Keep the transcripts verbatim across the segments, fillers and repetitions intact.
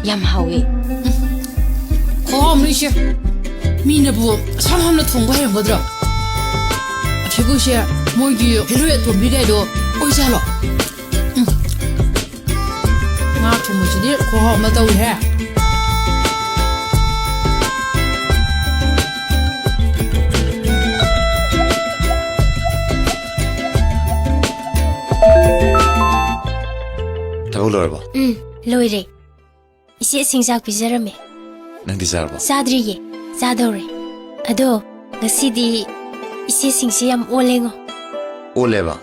ꯌꯥꯝ ꯍꯥꯎꯋꯦ꯫ ꯈꯨꯍꯥꯎ ꯑꯃ ꯏꯆꯦ꯫ ꯃꯤꯅꯕꯨ ꯑꯁꯥꯝ ꯍꯥꯝꯅ ꯊꯣꯡꯕ ꯍꯩꯔꯝꯒꯗ꯭ꯔꯣ? ꯑꯁꯤꯕꯨ ꯏꯆꯦ, ꯃꯣꯏꯒꯤ ꯍꯦꯂꯣꯏ ꯑꯇꯣꯝꯕꯤ ꯀꯥꯏꯗꯣ ꯑꯣꯏꯖꯥꯠꯂꯣ? ꯎꯝ꯫ ꯉꯥ ꯊꯣꯡꯕꯁꯤꯗꯤ ꯈꯨꯍꯥꯎ ꯑꯃ ꯇꯧꯔꯦꯍꯦ꯫ ꯊꯕꯛ ꯂꯣꯏꯔꯕꯣ? ꯎꯝ, ꯂꯣꯏꯔꯦ꯫ ꯏꯆꯦꯁꯤꯡ ꯆꯥꯛ ꯄꯤꯖꯔꯝꯃꯦ꯫ ꯅꯪꯗꯤ ꯆꯥꯔꯕꯣ? ꯆꯥꯗ꯭ꯔꯤꯌꯦ, ꯆꯥꯗꯧꯔꯦ꯫ ꯑꯗꯣ ꯉꯁꯤꯗꯤ ꯏꯆꯦꯁꯤꯡꯁꯦ ꯌꯥꯝ ꯑꯣꯜꯂꯦꯉꯣ꯫ ꯑꯣꯜꯂꯦꯕ?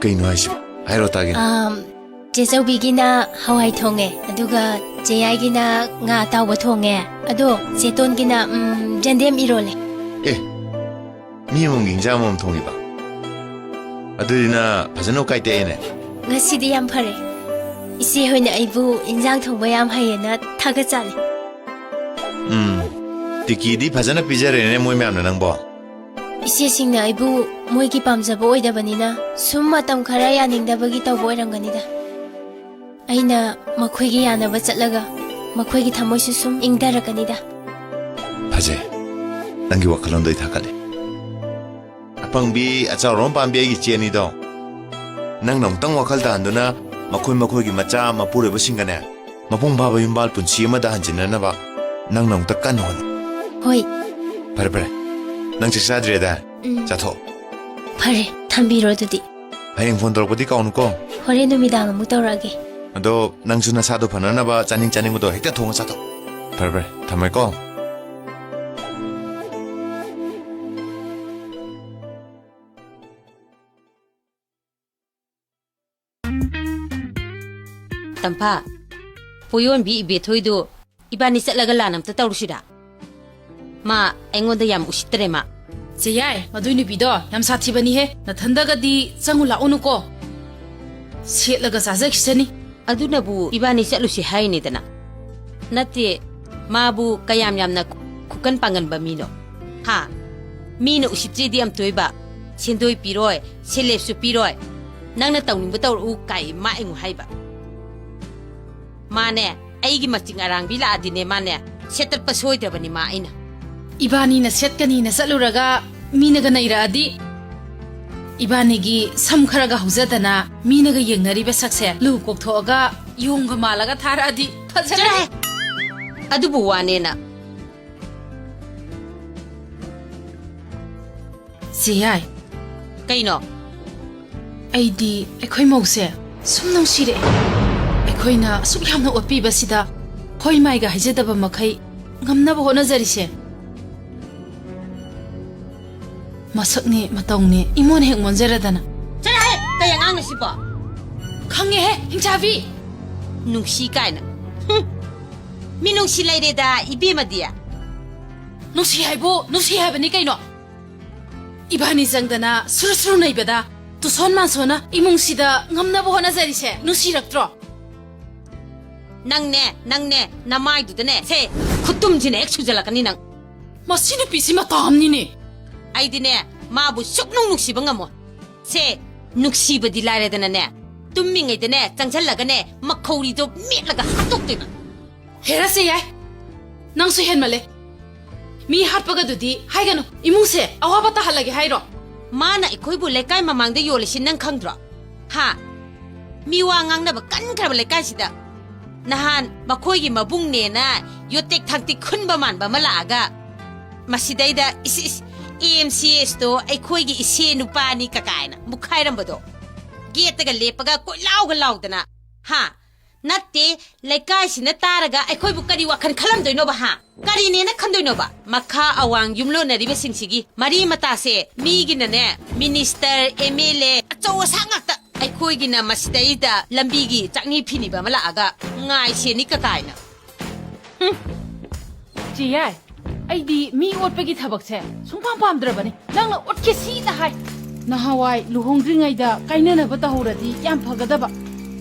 ꯀꯩꯅꯣ ꯍꯥꯏꯁꯤꯕꯣ? ꯍꯥꯏꯔꯣ ꯇꯥꯒꯦ꯫ ꯑꯝ, ꯆꯦ ꯆꯧꯕꯤꯒꯤꯅ ꯍꯋꯥꯏ ꯊꯣꯡꯉꯦ, ꯑꯗꯨꯒ ꯆꯦ ꯌꯥꯏꯒꯤꯅ ꯉꯥ ꯑꯇꯥꯎꯕ ꯊꯣꯡꯉꯦ, ꯑꯗꯣ ꯆꯦ ꯇꯣꯟꯒꯤꯅ, ꯎꯝ, ꯌꯦꯟꯗꯦꯝ ꯏꯔꯣꯜꯂꯦ꯫ ꯑꯦ, ꯃꯤ ꯑꯃꯃꯝꯒꯤ ꯏꯟꯖꯥꯡ ꯑꯃꯃꯝ ꯊꯣꯡꯉꯤꯕ? ꯑꯗꯨꯗꯤ ꯅ ꯐꯖꯅ ꯎꯀꯥꯏ ꯇꯛꯑꯦꯅꯦ꯫ ꯉꯁꯤꯗꯤ ꯌꯥꯝ ꯐꯔꯦ꯫ ꯏꯆꯦ ꯍꯣꯏꯅ ꯑꯩꯕꯨ ꯏꯟꯖꯥꯡ ꯊꯣꯡꯕ ꯌꯥꯝ ꯍꯩꯌꯦꯅ ꯊꯥꯒꯠꯆꯔꯤ꯫ ꯎꯝ, ꯇꯤꯀꯤꯗꯤ ꯐꯖꯅ ꯄꯤꯖꯔꯦꯅꯦ ꯃꯣꯏ ꯃꯌꯥꯝꯅ ꯅꯪꯕꯣ꯫ ꯏꯆꯦꯁꯤꯡꯅ ꯑꯩꯕꯨ ꯃꯣꯏꯒꯤ ꯄꯥꯝꯖꯕ ꯑꯣꯏꯗꯕꯅꯤꯅ ꯁꯨꯝ ꯃꯇꯝ ꯈꯔ ꯌꯥꯅꯤꯡꯗꯕꯒꯤ ꯇꯧꯕ ꯑꯣꯏꯔꯝꯒꯅꯤꯗ꯫ ꯑꯩꯅ ꯃꯈꯣꯏꯒꯤ ꯌꯥꯅꯕ ꯆꯠꯂꯒ ꯃꯈꯣꯏꯒꯤ ꯊꯃꯣꯏꯁꯨ ꯁꯨꯝ ꯏꯪꯊꯔꯛꯀꯅꯤꯗ꯫ ꯐꯖꯩ꯫ ꯅꯪꯒꯤ ꯋꯥꯈꯜꯂꯣꯟꯗꯣ ꯑꯩ ꯊꯥꯒꯠꯂꯦ꯫ ꯑꯄꯪꯕꯤ ꯑꯆꯥꯎꯔꯣꯝ ꯄꯥꯝꯕꯤ ꯑꯩꯒꯤ ꯏꯆꯦ ꯑꯅꯤꯗꯣ꯫ ꯅꯪꯅ ꯑꯃꯨꯛꯇꯪ ꯋꯥꯈꯜ ꯇꯥꯍꯟꯗꯨꯅ ꯃꯈꯣꯏ ꯃꯈꯣꯏꯒꯤ ꯃꯆꯥ ꯃꯄꯨꯔꯣꯏꯕꯁꯤꯡꯒꯅꯦ, ꯃꯄꯨꯡ ꯐꯥꯕ ꯌꯨꯝꯕꯥꯜ ꯄꯨꯟꯁꯤ ꯑꯃꯗ ꯍꯟꯖꯤꯟꯅꯅꯕ ꯅꯪꯅ ꯑꯃꯨꯛꯇ ꯀꯟꯅ ꯍꯣꯠꯅꯧ꯫ ꯍꯣꯏ꯫ ꯐꯔꯦ, ꯐꯔꯦ꯫ ꯅꯪ ꯆꯥꯛ ꯆꯥꯗ꯭ꯔꯦꯗꯥꯏ? ꯎꯝ꯫ ꯆꯥꯊꯣꯛ꯫ ꯐꯔꯦ, ꯊꯝꯕꯤꯔꯣ ꯑꯗꯨꯗꯤ꯫ ꯍꯌꯦꯡ ꯐꯣꯟ ꯇꯧꯔꯛꯄꯗꯤ ꯀꯥꯎꯅꯨꯀꯣ꯫ ꯍꯣꯔꯦꯟ ꯅꯨꯃꯤꯗꯥꯡ ꯑꯃꯨꯛ ꯇꯧꯔꯛꯑꯒꯦ꯫ ꯑꯗꯣ ꯅꯪꯁꯨ ꯅꯁꯥꯗꯣ ꯐꯅꯅꯕ ꯆꯥꯅꯤꯡ ꯆꯥꯅꯤꯡꯕꯗꯣ ꯍꯦꯛꯇ ꯊꯣꯡꯉ ꯆꯥꯊꯣꯛ꯫ ꯐꯔꯦ, ꯐꯔꯦ, ꯊꯝꯃꯦꯀꯣ꯫ ꯇꯝꯐꯥ, ꯄꯣꯌꯣꯟꯕꯤ ꯏꯕꯦꯊꯣꯏꯗꯨ ꯏꯕꯥꯅꯤ ꯆꯠꯂꯒ ꯂꯥꯟ ꯑꯝꯇ ꯇꯧꯔꯨꯁꯤꯔꯥ? ꯃꯥ ꯑꯩꯉꯣꯟꯗ ꯌꯥꯝ ꯎꯁꯤꯠꯇ꯭ꯔꯦ ꯃꯥ꯫ ꯆꯦ ꯌꯥꯏ, ꯃꯗꯨꯏ ꯅꯨꯄꯤꯗꯣ ꯌꯥꯝ ꯁꯥꯊꯤꯕꯅꯤꯍꯦ꯫ ꯅꯊꯟꯗꯒꯗꯤ ꯆꯪꯉꯨ ꯂꯥꯛꯎꯅꯨꯀꯣ꯫ ꯁꯦꯠꯂꯒ ꯆꯥꯖꯈꯤꯁꯅꯤ꯫ ꯑꯗꯨꯅꯕꯨ ꯏꯕꯥꯅꯤ ꯆꯠꯂꯨꯁꯤ ꯍꯥꯏꯅꯤꯗꯅ꯫ ꯅꯠꯇꯦ, ꯃꯥꯕꯨ ꯀꯌꯥꯝ ꯌꯥꯝꯅ ꯈꯨꯀꯟ ꯄꯥꯡꯒꯟꯕ ꯃꯤꯅꯣ? ꯍꯥ? ꯃꯤꯅ ꯎꯁꯤꯠꯇ꯭ꯔꯤꯗꯤ ꯌꯥꯝ ꯇꯣꯏꯕ꯫ ꯁꯦꯟꯗꯣꯏ ꯄꯤꯔꯣꯏ, ꯁꯦꯜꯂꯦꯞꯁꯨ ꯄꯤꯔꯣꯏ꯫ ꯅꯪꯅ ꯇꯧꯅꯤꯡꯕ ꯇꯧꯔꯛꯎ ꯀꯥꯏ ꯃꯥ ꯑꯩꯉꯣꯟ ꯍꯥꯏꯕ꯫ ꯃꯥꯅꯦ, ꯑꯩꯒꯤ ꯃꯆꯤꯡ ꯑꯔꯥꯡꯕꯤ ꯂꯥꯛꯑꯗꯤꯅꯦ, ꯃꯥꯅꯦ, ꯁꯦꯠꯇꯠꯄ ꯁꯣꯏꯗ꯭ꯔꯕꯅꯤ ꯃꯥ ꯑꯩꯅ꯫ ꯏꯕꯥꯅꯤꯅ ꯁꯦꯠꯀꯅꯤꯅ ꯆꯠꯂꯨꯔꯒ ꯃꯤꯅꯒ ꯅꯩꯔꯛꯑꯗꯤ? ꯏꯕꯥꯅꯤꯒꯤ ꯁꯝ ꯈꯔꯒ ꯍꯧꯖꯗꯅ ꯃꯤꯅꯒ ꯌꯦꯡꯅꯔꯤꯕ ꯁꯛꯁꯦ ꯂꯨ ꯀꯣꯛꯊꯣꯛꯑꯒ ꯌꯣꯡꯒ ꯃꯥꯜꯂꯒ ꯊꯥꯔꯛꯑꯗꯤ ꯐꯖꯔꯦ꯫ ꯆꯠꯂꯣꯍꯦ! ꯑꯗꯨꯕꯨ ꯋꯥꯅꯦꯅ꯫ ꯆꯦ ꯌꯥꯏ꯫ ꯀꯩꯅꯣ? ꯑꯩꯗꯤ ꯑꯩꯈꯣꯏ ꯃꯧꯁꯦ ꯁꯨꯝ ꯅꯨꯡꯁꯤꯔꯛꯑꯦ꯫ ꯑꯩꯈꯣꯏꯅ ꯑꯁꯨꯛ ꯌꯥꯝꯅ ꯑꯣꯠꯄꯤꯕꯁꯤꯗ ꯍꯣꯏ ꯃꯥꯏꯒ ꯍꯥꯏꯖꯗꯕ ꯃꯈꯩ ꯉꯝꯅꯕ ꯍꯣꯠꯅꯖꯔꯤꯁꯦ꯫ ꯃꯁꯛꯅꯦ ꯃꯇꯧꯅꯦ ꯏꯃꯣꯟ ꯍꯦꯛ ꯃꯣꯟꯖꯔꯗꯅ꯫ ꯆꯠꯂꯣꯍꯦ! ꯀꯩ ꯑꯉꯥꯡꯅꯣ ꯁꯤꯕꯣ? ꯈꯪꯉꯦꯍꯦ, ꯍꯤꯡꯆꯥꯕꯤ! ꯅꯨꯡꯁꯤ ꯀꯥꯏꯅ꯫ ꯍꯨꯝ! ꯃꯤꯅꯨꯡꯁꯤ ꯂꯩꯔꯦꯗ, ꯏꯕꯦꯝꯃꯗꯤ꯫ ꯅꯨꯡꯁꯤ ꯍꯥꯏꯕꯨ ꯅꯨꯡꯁꯤ ꯍꯥꯏꯕꯅꯤ ꯀꯩꯅꯣ꯫ ꯏꯕꯥꯅꯤ ꯆꯪꯗꯅ ꯁꯨꯔꯨ ꯁꯨꯔꯨ ꯅꯩꯕꯗ ꯇꯨꯁꯣꯟ ꯃꯥꯟꯁꯣꯟꯅ ꯏꯃꯨꯡꯁꯤꯗ ꯉꯝꯅꯕ ꯍꯣꯠꯅꯖꯔꯤꯁꯦ ꯅꯨꯡꯁꯤꯔꯛꯇ꯭ꯔꯣ? ꯅꯪꯅꯦ, ꯅꯪꯅꯦ, ꯅꯃꯥꯏꯗꯨꯗꯅꯦ, ꯁꯦ, ꯈꯨꯠꯇꯨꯝꯁꯤꯅ ꯍꯦꯛ ꯁꯨꯖꯜꯂꯛꯀꯅꯤ ꯅꯪ꯫ ꯃꯁꯤ ꯅꯨꯄꯤꯁꯤ ꯃꯇꯥ ꯑꯃꯅꯤꯅꯦ꯫ ꯑꯩꯗꯤꯅꯦ, ꯃꯥꯕꯨ ꯁꯨꯛꯅꯨꯡ ꯅꯨꯡꯁꯤꯕ ꯉꯝꯃꯣꯏ꯫ ꯁꯦ, ꯅꯨꯡꯁꯤꯕꯗꯤ ꯂꯥꯏꯔꯗꯅꯅꯦ, ꯇꯨꯝꯃꯤꯉꯩꯗꯅꯦ, ꯆꯪꯁꯜꯂꯒꯅꯦ, ꯃꯈꯧꯔꯤꯗꯣ ꯃꯦꯠꯂꯒ ꯍꯥꯠꯇꯣꯛꯇꯣꯏꯕ꯫ ꯍꯦꯔꯥ ꯆꯦ ꯌꯥꯏ, ꯅꯪꯁꯨ ꯍꯦꯟꯃꯜꯂꯦ꯫ ꯃꯤ ꯍꯥꯠꯄꯒꯗꯨꯗꯤ ꯍꯥꯏꯒꯅꯨ, ꯏꯃꯨꯡꯁꯦ ꯑꯋꯥꯕ ꯇꯥꯍꯜꯂꯒꯦ ꯍꯥꯏꯔꯣ? ꯃꯥꯅ ꯑꯩꯈꯣꯏꯕꯨ ꯂꯩꯀꯥꯏ ꯃꯃꯥꯡꯗ ꯌꯣꯜꯂꯤꯁꯤ ꯅꯪ ꯈꯪꯗ꯭ꯔꯣ? ꯍꯥ? ꯃꯤ ꯋꯥ ꯉꯥꯡꯅꯕ ꯀꯟꯈ꯭ꯔꯕ ꯂꯩꯀꯥꯏꯁꯤꯗ꯫ ꯅꯍꯥꯟ ꯃꯈꯣꯏꯒꯤ ꯃꯕꯨꯡꯅꯦꯅ ꯌꯣꯠꯇꯦꯛ ꯊꯥꯡꯇꯤꯛ ꯈꯨꯟꯕ ꯃꯥꯟꯕ ꯑꯃ ꯂꯥꯛꯑꯒ, ꯃꯁꯤꯗꯩꯗ ꯏꯁ, ꯏꯁ, ꯑꯦ ꯑꯦꯝ ꯁꯤ ꯑꯦꯁꯇꯣ ꯑꯩꯈꯣꯏꯒꯤ ꯏꯁꯦ ꯅꯨꯄꯥꯅꯤ ꯀꯀꯥꯏꯅ ꯃꯨꯛꯈꯥꯏꯔꯝꯕꯗꯣ꯫ ꯒꯦꯠꯇꯒ ꯂꯦꯞꯄꯒ ꯀꯣꯏꯂꯥꯎꯒ ꯂꯥꯎꯗꯅ, ꯍꯥ? ꯅꯠꯇꯦ, ꯂꯩꯀꯥꯏꯁꯤꯅ ꯇꯥꯔꯒ ꯑꯩꯈꯣꯏꯕꯨ ꯀꯔꯤ ꯋꯥꯈꯜ ꯈꯜꯂꯝꯗꯣꯏꯅꯣꯕ, ꯍꯥ? ꯀꯔꯤꯅꯦꯅ ꯈꯟꯗꯣꯏꯅꯣꯕ? ꯃꯈꯥ ꯑꯋꯥꯡ ꯌꯨꯝꯂꯣꯟꯅꯔꯤꯕꯁꯤꯡꯁꯤꯒꯤ ꯃꯔꯤ ꯃꯇꯥꯁꯦ ꯃꯤꯒꯤꯅꯅꯦ, ꯃꯤꯅꯤꯁꯇꯔ, ꯑꯦꯝ ꯑꯦꯜ ꯑꯦ, ꯑꯆꯧ ꯑꯁꯥꯡ ꯉꯥꯛꯇ꯫ ꯑꯩꯈꯣꯏꯒꯤꯅ ꯃꯁꯤꯗꯩꯗ ꯂꯝꯕꯤꯒꯤ ꯆꯥꯛꯅꯤ ꯐꯤꯅꯤꯕ ꯑꯃ ꯂꯥꯛꯑꯒ ꯉꯥꯏꯁꯦꯅꯤ ꯀꯀꯥꯏꯅ꯫ ꯍꯨꯝ꯫ ꯆꯦ ꯌꯥꯏ, ꯑꯩꯗꯤ ꯃꯤ ꯑꯣꯠꯄꯒꯤ ꯊꯕꯛꯁꯦ ꯁꯨꯡꯄꯥꯝ ꯄꯥꯝꯗ꯭ꯔꯕꯅꯤ꯫ ꯅꯪꯅ ꯑꯣꯠꯀꯦ ꯁꯤꯗ ꯍꯥꯏ꯫ ꯅꯍꯥꯟꯋꯥꯏ ꯂꯨꯍꯣꯡꯗ꯭ꯔꯤꯉꯩꯗ ꯀꯥꯏꯅꯅꯕ ꯇꯧꯍꯧꯔꯗꯤ ꯌꯥꯝ ꯐꯒꯗꯕ꯫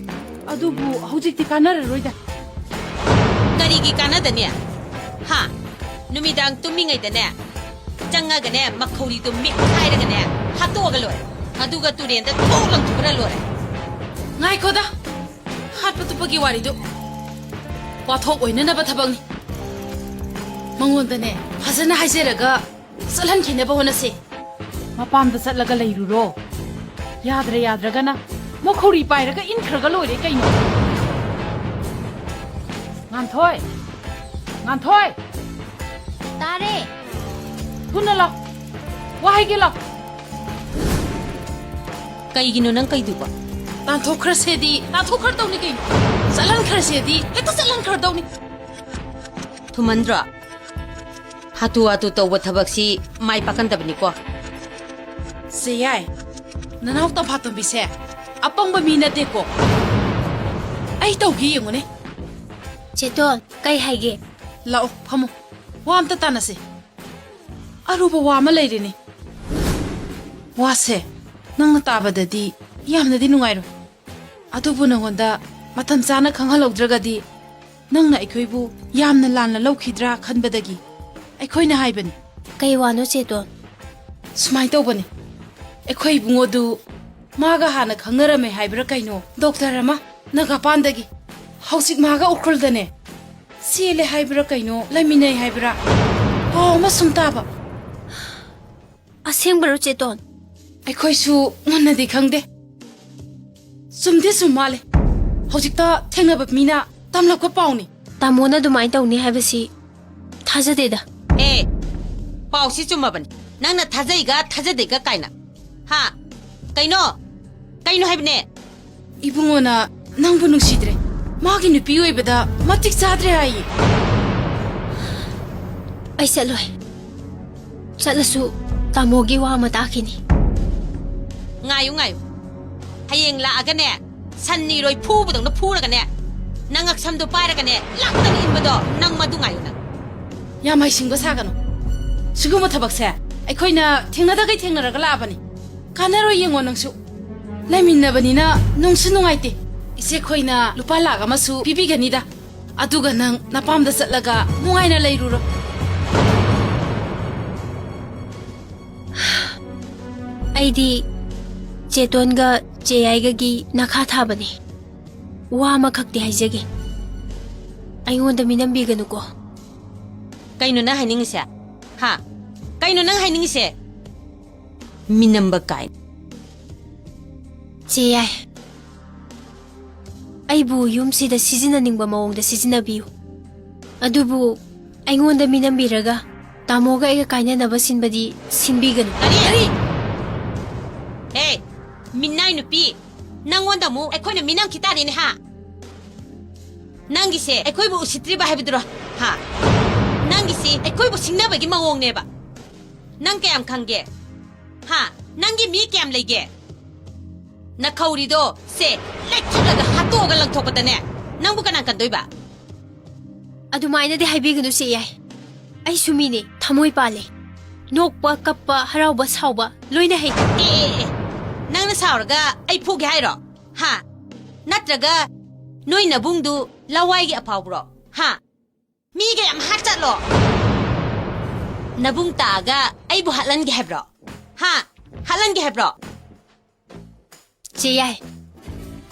ꯑꯗꯨꯕꯨ ꯍꯧꯖꯤꯛꯇꯤ ꯀꯥꯟꯅꯔꯔꯣꯏꯗ꯫ ꯀꯔꯤꯒꯤ ꯀꯥꯟꯅꯗꯅꯤ? ꯍꯥ? ꯅꯨꯃꯤꯗꯥꯡ ꯇꯨꯝꯃꯤꯉꯩꯗꯅꯦ, ꯆꯪꯉꯒꯅꯦ, ꯃꯈꯧꯔꯤꯗꯣ ꯃꯦꯠꯈꯥꯏꯔꯒꯅꯦ, ꯍꯥꯠꯇꯣꯛꯑꯒ ꯂꯣꯏꯔꯦ꯫ ꯑꯗꯨꯒ ꯇꯨꯔꯦꯟꯗ ꯊꯣꯛ ꯂꯪꯊꯣꯛꯈ꯭ꯔ ꯂꯣꯏꯔꯦ꯫ ꯉꯥꯏꯈꯣꯗ, ꯍꯥꯠꯄ ꯇꯨꯞꯄꯒꯤ ꯋꯥꯔꯤꯗꯨ꯫ ꯋꯥꯊꯣꯛ ꯑꯣꯏꯅꯅꯕ ꯊꯕꯛꯅꯤ꯫ ꯃꯉꯣꯟꯗꯅꯦ, ꯐꯖꯅ ꯍꯥꯏꯖꯔꯒ ꯆꯠꯍꯟꯈꯤꯅꯕ ꯍꯣꯠꯅꯁꯤ꯫ ꯃꯄꯥꯝꯗ ꯆꯠꯂꯒ ꯂꯩꯔꯨꯔꯣ꯫ ꯌꯥꯗ꯭ꯔꯦ ꯌꯥꯗ꯭ꯔꯒꯅ ꯃꯈꯧꯔꯤ ꯄꯥꯏꯔꯒ ꯏꯟꯈ꯭ꯔꯒ ꯂꯣꯏꯔꯦ ꯀꯩꯅꯣ꯫ ꯉꯥꯟꯊꯣꯏ! ꯉꯥꯟꯊꯣꯏ! ꯇꯥꯔꯦ꯫ ꯊꯨꯅ ꯂꯥꯎ꯫ ꯋꯥ ꯍꯥꯏꯒꯦ ꯂꯥꯎ꯫ ꯀꯩꯒꯤꯅꯣ ꯅꯪ ꯀꯩꯗꯨꯕꯣ? ꯇꯥꯟꯊꯣꯛꯈ꯭ꯔꯁꯦꯗꯤ ꯇꯥꯟꯊꯣꯛꯈ꯭ꯔꯗꯧꯅꯤ ꯀꯩꯅꯣ꯫ ꯆꯠꯍꯟꯈ꯭ꯔꯁꯦꯗꯤ ꯍꯦꯛꯇ ꯆꯠꯍꯟꯈ꯭ꯔꯗꯧꯅꯤ꯫ ꯊꯨꯃꯟꯗ꯭ꯔꯣ? ꯍꯥꯇꯨ ꯍꯥꯇꯨ ꯇꯧꯕ ꯊꯕꯛꯁꯤ ꯃꯥꯏ ꯄꯥꯛꯀꯟꯗꯕꯅꯤꯀꯣ꯫ ꯆꯦ ꯌꯥꯏ, ꯅꯅꯥꯎ ꯇꯝꯐꯥꯇꯣꯝꯕꯤꯁꯦ ꯑꯄꯪꯕ ꯃꯤ ꯅꯠꯇꯦꯀꯣ꯫ ꯑꯩ ꯇꯧꯒꯦ ꯌꯦꯡꯉꯨꯅꯦ꯫ ꯆꯦꯇꯣꯟ, ꯀꯩ ꯍꯥꯏꯒꯦ? ꯂꯥꯛꯑꯣ, ꯐꯝꯃꯣ꯫ ꯋꯥ ꯑꯝꯇ ꯇꯥꯟꯅꯁꯦ꯫ ꯑꯔꯨꯕ ꯋꯥ ꯑꯃ ꯂꯩꯔꯦꯅꯦ꯫ ꯋꯥꯁꯦ ꯅꯪꯅ ꯇꯥꯕꯗꯗꯤ ꯌꯥꯝꯅꯗꯤ ꯅꯨꯡꯉꯥꯏꯔꯣꯏ꯫ ꯑꯗꯨꯕꯨ ꯅꯉꯣꯟꯗ ꯃꯇꯝ ꯆꯥꯅ ꯈꯪꯍꯜꯍꯧꯗ꯭ꯔꯒꯗꯤ ꯅꯪꯅ ꯑꯩꯈꯣꯏꯕꯨ ꯌꯥꯝꯅ ꯂꯥꯟꯅ ꯂꯧꯈꯤꯗ꯭ꯔꯥ ꯈꯟꯕꯗꯒꯤ ꯑꯩꯈꯣꯏꯅ ꯍꯥꯏꯕꯅꯤ꯫ ꯀꯩ ꯋꯥꯅꯣ ꯆꯦꯇꯣꯟ? ꯁꯨꯃꯥꯏꯅ ꯇꯧꯕꯅꯤ, ꯑꯩꯈꯣꯏ ꯏꯕꯨꯡꯉꯣꯗꯨ ꯃꯥꯒ ꯍꯥꯟꯅ ꯈꯪꯅꯔꯝꯃꯦ ꯍꯥꯏꯕ꯭ꯔꯥ ꯀꯩꯅꯣ, ꯗꯣꯛꯇꯔ ꯑꯃ ꯅꯥꯒꯥꯄꯥꯟꯗꯒꯤ꯫ ꯍꯧꯖꯤꯛ ꯃꯥꯒ ꯎꯈ꯭ꯔꯨꯜꯗꯅꯦ꯫ ꯆꯦꯜꯂꯦ ꯍꯥꯏꯕ꯭ꯔꯥ ꯀꯩꯅꯣ, ꯂꯩꯃꯤꯟꯅꯩ ꯍꯥꯏꯕ꯭ꯔꯥ, ꯄꯥꯎ ꯑꯃ ꯁꯨꯝ ꯇꯥꯕ꯫ ꯑꯁꯦꯡꯕꯔꯣ ꯆꯦꯇꯣꯟ? ꯑꯩꯈꯣꯏꯁꯨ ꯃꯨꯟꯅꯗꯤ ꯈꯪꯗꯦ꯫ ꯆꯨꯝꯗꯤ ꯆꯨꯝ ꯃꯥꯜꯂꯦ꯫ ꯍꯧꯖꯤꯛꯇ ꯊꯦꯡꯅꯕ ꯃꯤꯅ ꯇꯝꯂꯛꯄ ꯄꯥꯎꯅꯤ꯫ ꯇꯥꯃꯣꯅ ꯑꯗꯨꯃꯥꯏꯅ ꯇꯧꯅꯤ ꯍꯥꯏꯕꯁꯤ ꯊꯥꯖꯗꯦꯗ꯫ ꯑꯦ, ꯄꯥꯎꯁꯤ ꯆꯨꯝꯃꯕꯅꯤ꯫ ꯅꯪꯅ ꯊꯥꯖꯩꯒ ꯊꯥꯖꯗꯦꯒ ꯀꯥꯏꯅ꯫ ꯍꯥ? ꯀꯩꯅꯣ? ꯀꯩꯅꯣ ꯍꯥꯏꯕꯅꯦ? ꯏꯕꯨꯡꯉꯣꯅ ꯅꯪꯕꯨ ꯅꯨꯡꯁꯤꯗ꯭ꯔꯦ, ꯃꯥꯒꯤ ꯅꯨꯄꯤ ꯑꯣꯏꯕꯗ ꯃꯇꯤꯛ ꯆꯥꯗ꯭ꯔꯦ ꯍꯥꯏꯌꯦ꯫ ꯑꯩ ꯆꯠꯂꯣꯏ꯫ ꯆꯠꯂꯁꯨ ꯇꯥꯃꯣꯒꯤ ꯋꯥ ꯑꯃ ꯇꯥꯈꯤꯅꯤ꯫ ꯉꯥꯏꯌꯨ, ꯉꯥꯏꯌꯨ꯫ ꯍꯌꯦꯡ ꯂꯥꯛꯑꯒꯅꯦ, ꯁꯟ ꯅꯤꯔꯣꯏ ꯐꯨꯕꯗꯧꯅ ꯐꯨꯔꯒꯅꯦ, ꯅꯉꯛ ꯁꯝꯗꯣ ꯄꯥꯏꯔꯒꯅꯦ, ꯂꯥꯛꯇꯅ ꯏꯟꯕꯗꯣ, ꯅꯪ ꯃꯗꯨ ꯉꯥꯏꯌꯨ ꯅꯪ꯫ ꯌꯥꯝ ꯍꯩꯁꯤꯡꯕ ꯁꯥꯒꯅꯨ꯫ ꯁꯤꯒꯨꯝꯕ ꯊꯕꯛꯁꯦ ꯑꯩꯈꯣꯏꯅ ꯊꯦꯡꯅꯗꯈꯩ ꯊꯦꯡꯅꯔꯒ ꯂꯥꯛꯑꯕꯅꯤ꯫ ꯀꯥꯟꯅꯔꯣꯏ, ꯌꯦꯡꯉꯣ ꯅꯪꯁꯨ꯫ ꯂꯩꯃꯤꯟꯅꯕꯅꯤꯅ ꯅꯨꯡꯁꯨ ꯅꯨꯡꯉꯥꯏꯇꯦ꯫ ꯏꯆꯦ ꯈꯣꯏꯅ ꯂꯨꯄꯥ ꯂꯥꯛ ꯑꯃꯁꯨ ꯄꯤꯕꯤꯒꯅꯤꯗ꯫ ꯑꯗꯨꯒ ꯅꯪ ꯅꯄꯥꯝꯗ ꯆꯠꯂꯒ ꯅꯨꯡꯉꯥꯏꯅ ꯂꯩꯔꯨꯔꯣ꯫ ꯑꯩꯗꯤ ꯆꯦꯇꯣꯟꯒ ꯆꯦꯌꯥꯏꯒꯒꯤ ꯅꯈꯥ ꯊꯥꯕꯅꯤ꯫ ꯋꯥ ꯑꯃꯈꯛꯇꯤ ꯍꯥꯏꯖꯒꯦ꯫ ꯑꯩꯉꯣꯟꯗ ꯃꯤꯅꯝꯕꯤꯒꯅꯨꯀꯣ꯫ ꯀꯩꯅꯣ ꯅꯪ ꯍꯥꯏꯅꯤꯡꯉꯤꯁꯦ? ꯍꯥ? ꯀꯩꯅꯣ ꯅꯪ ꯍꯥꯏꯅꯤꯡꯉꯤꯁꯦ? ꯃꯤꯅꯝꯕ ꯀꯥꯏꯅ꯫ ꯆꯦ ꯌꯥꯏ, ꯑꯩꯕꯨ ꯌꯨꯝꯁꯤꯗ ꯁꯤꯖꯤꯟꯅꯅꯤꯡꯕ ꯃꯑꯣꯡꯗ ꯁꯤꯖꯤꯟꯅꯕꯤꯌꯨ, ꯑꯗꯨꯕꯨ ꯑꯩꯉꯣꯟꯗ ꯃꯤꯅꯝꯕꯤꯔꯒ ꯇꯥꯃꯣꯒ ꯑꯩꯒ ꯀꯥꯏꯅꯅꯕ ꯁꯤꯟꯕꯗꯤ ꯁꯤꯟꯕꯤꯒꯅꯨ꯫ ꯀꯔꯤ? ꯀꯔꯤ? ꯍꯦ, ꯃꯤꯅꯥꯏ ꯅꯨꯄꯤ, ꯅꯪꯉꯣꯟꯗ ꯑꯃꯨꯛ ꯑꯩꯈꯣꯏꯅ ꯃꯤꯅꯝꯈꯤ ꯇꯥꯔꯦꯅꯦ, ꯍꯥ? ꯅꯪꯒꯤꯁꯦ ꯑꯩꯈꯣꯏꯕꯨ ꯎꯁꯤꯠꯇ꯭ꯔꯤꯕ ꯍꯥꯏꯕꯗꯨꯔꯣ? ꯍꯥ? ꯅꯪꯒꯤꯁꯤ ꯑꯩꯈꯣꯏꯕꯨ ꯁꯤꯡꯅꯕꯒꯤ ꯃꯑꯣꯡꯅꯦꯕ꯫ ꯅꯪ ꯀꯌꯥꯝ ꯈꯪꯒꯦ? ꯍꯥ? ꯅꯪꯒꯤ ꯃꯤ ꯀꯌꯥꯝ ꯂꯩꯒꯦ? ꯅꯈꯧꯔꯤꯗꯣ ꯁꯦ ꯂꯩꯊꯠꯂꯒ ꯍꯥꯠꯇꯣꯛꯑꯒ ꯂꯪꯊꯣꯛꯄꯗꯅꯦ, ꯅꯪꯕꯨ ꯀꯅꯥ ꯀꯟꯗꯣꯏꯕ? ꯑꯗꯨꯃꯥꯏꯅꯗꯤ ꯍꯥꯏꯕꯤꯒꯅꯨ, ꯆꯦ ꯌꯥꯏ꯫ ꯑꯩꯁꯨ ꯃꯤꯅꯦ, ꯊꯃꯣꯏ ꯄꯥꯜꯂꯦ꯫ ꯅꯣꯛꯄ, ꯀꯞꯄ, ꯍꯔꯥꯎꯕ, ꯁꯥꯎꯕ ꯂꯣꯏꯅ ꯍꯩ꯫ ꯑꯦ, ꯑꯦ, ꯑꯦ, ꯅꯪꯅ ꯁꯥꯎꯔꯒ ꯑꯩ ꯐꯨꯒꯦ ꯍꯥꯏꯔꯣ? ꯍꯥ? ꯅꯠꯇ꯭ꯔꯒ ꯅꯣꯏ ꯅꯕꯨꯡꯗꯨ ꯂꯋꯥꯏꯒꯤ ꯑꯐꯥꯎꯕ꯭ꯔꯣ? ꯍꯥ? ꯃꯤꯒ ꯌꯥꯝ ꯍꯥꯠ ꯆꯠꯂꯣ꯫ ꯅꯕꯨꯡ ꯇꯥꯛꯑꯒ ꯑꯩꯕꯨ ꯍꯥꯠꯍꯟꯒꯦ ꯍꯥꯏꯕ꯭ꯔꯣ? ꯍꯥ? ꯍꯥꯠꯍꯟꯒꯦ ꯍꯥꯏꯕ꯭ꯔꯣ? ꯆꯦ ꯌꯥꯏ,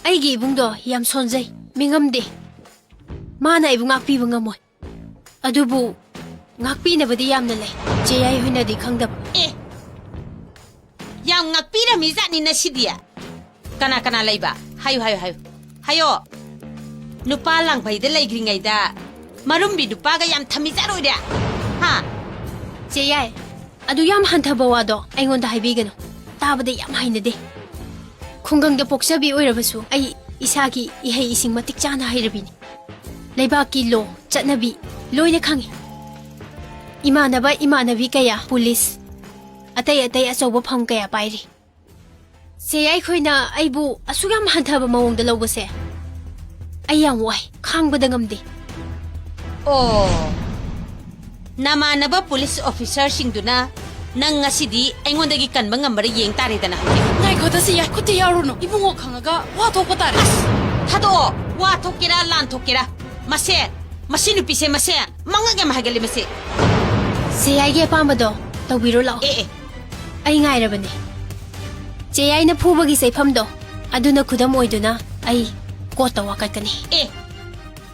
ꯑꯩꯒꯤ ꯏꯕꯨꯡꯗꯣ ꯌꯥꯝ ꯁꯣꯟꯖꯩ, ꯃꯤꯉꯝꯗꯦ꯫ ꯃꯥꯅ ꯑꯩꯕꯨ ꯉꯥꯛꯄꯤꯕ ꯉꯝꯃꯣꯏ꯫ ꯑꯗꯨꯕꯨ ꯉꯥꯛꯄꯤꯅꯕꯗꯤ ꯌꯥꯝꯅ ꯂꯩ, ꯆꯦ ꯌꯥꯏ ꯍꯣꯏꯅꯗꯤ ꯈꯪꯗꯕ꯫ ꯑꯦ, ꯌꯥꯝ ꯉꯥꯛꯄꯤꯔꯝꯃꯤ ꯖꯥꯠꯅꯤ ꯅꯁꯤꯗꯤ꯫ ꯀꯅꯥ ꯀꯅꯥ ꯂꯩꯕ? ꯍꯥꯏꯌꯨ, ꯍꯥꯏꯌꯨ, ꯍꯥꯏꯌꯨ꯫ ꯍꯥꯏꯌꯣ꯫ ꯅꯨꯄꯥ ꯂꯥꯡꯐꯩꯗ ꯂꯩꯈ꯭ꯔꯤꯉꯩꯗ ꯃꯔꯨꯝꯕꯤ ꯅꯨꯄꯥꯒ ꯌꯥꯝ ꯊꯝꯃꯤ ꯖꯥꯠ ꯑꯣꯏꯔꯦ? ꯍꯥ? ꯆꯦ ꯌꯥꯏ, ꯑꯗꯨ ꯌꯥꯝ ꯍꯟꯊꯕ ꯋꯥꯗꯣ ꯑꯩꯉꯣꯟꯗ ꯍꯥꯏꯕꯤꯒꯅꯨ꯫ ꯇꯥꯕꯗ ꯌꯥꯝ ꯍꯩꯅꯗꯦ꯫ ꯈꯨꯡꯒꯪꯗ ꯄꯣꯛꯆꯕꯤ ꯑꯣꯏꯔꯕꯁꯨ ꯑꯩ ꯏꯁꯥꯒꯤ ꯏꯍꯩ ꯏꯁꯤꯡ ꯃꯇꯤꯛ ꯆꯥꯅ ꯍꯩꯔꯕꯤꯅꯤ꯫ ꯂꯩꯕꯥꯛꯀꯤ ꯂꯣ, ꯆꯠꯅꯕꯤ ꯂꯣꯏꯅ ꯈꯪꯏ꯫ ꯏꯃꯥꯟꯅꯕ ꯏꯃꯥꯟꯅꯕꯤ ꯀꯌꯥ ꯄꯨꯂꯤꯁ, ꯑꯇꯩ ꯑꯇꯩ ꯑꯆꯧꯕ ꯐꯝ ꯀꯌꯥ ꯄꯥꯏꯔꯤ꯫ ꯆꯦ ꯌꯥꯏ ꯈꯣꯏꯅ ꯑꯩꯕꯨ ꯑꯁꯨꯛ ꯌꯥꯝ ꯍꯟꯊꯕ ꯃꯑꯣꯡꯗ ꯂꯧꯕꯁꯦ ꯑꯩ ꯌꯥꯝ ꯋꯥꯏ, ꯈꯥꯡꯕꯗ ꯉꯝꯗꯦ꯫ ꯑꯣ, ꯅꯃꯥꯟꯅꯕ ꯄꯨꯂꯤꯁ ꯑꯣꯐꯤꯁꯔꯁꯤꯡꯗꯨꯅ ꯅꯪ ꯉꯁꯤꯗꯤ ꯑꯩꯉꯣꯟꯗꯒꯤ ꯀꯟꯕ ꯉꯝꯕꯔꯥ ꯌꯦꯡ ꯇꯥꯔꯦꯗꯅ꯫ ꯉꯥꯏꯈꯣꯗ ꯆꯦ ꯌꯥꯏ, ꯈꯨꯠꯇꯤ ꯌꯥꯎꯔꯨꯅꯨ꯫ ꯏꯕꯨꯡꯉꯣ ꯈꯪꯉꯒ ꯋꯥ ꯊꯣꯛꯄ ꯇꯥꯔꯦ꯫ ꯑꯁ! ꯊꯥꯗꯣꯛꯑꯣ, ꯋꯥ ꯊꯣꯛꯀꯦꯔꯥ ꯂꯥꯟ ꯊꯣꯛꯀꯦꯔꯥ꯫ ꯃꯁꯦ, ꯃꯁꯤ ꯅꯨꯄꯤꯁꯦ ꯃꯁꯦ ꯃꯉꯛ ꯌꯥꯝ ꯍꯥꯏꯒꯜꯂꯤ ꯃꯁꯤ꯫ ꯆꯦ ꯌꯥꯏꯒꯤ ꯑꯄꯥꯝꯕꯗꯣ ꯇꯧꯕꯤꯔꯣ ꯂꯥꯛꯑꯣ꯫ ꯑꯦ, ꯑꯦ꯫ ꯑꯩ ꯉꯥꯏꯔꯕꯅꯦ꯫ ꯆꯦ ꯌꯥꯏꯅ ꯐꯨꯕꯒꯤ ꯆꯩꯐꯝꯗꯣ ꯑꯗꯨꯅ ꯈꯨꯗꯝ ꯑꯣꯏꯗꯨꯅ ꯑꯩ ꯀꯣꯔꯠꯇ ꯋꯥꯀꯠꯀꯅꯤ꯫ ꯑꯦ,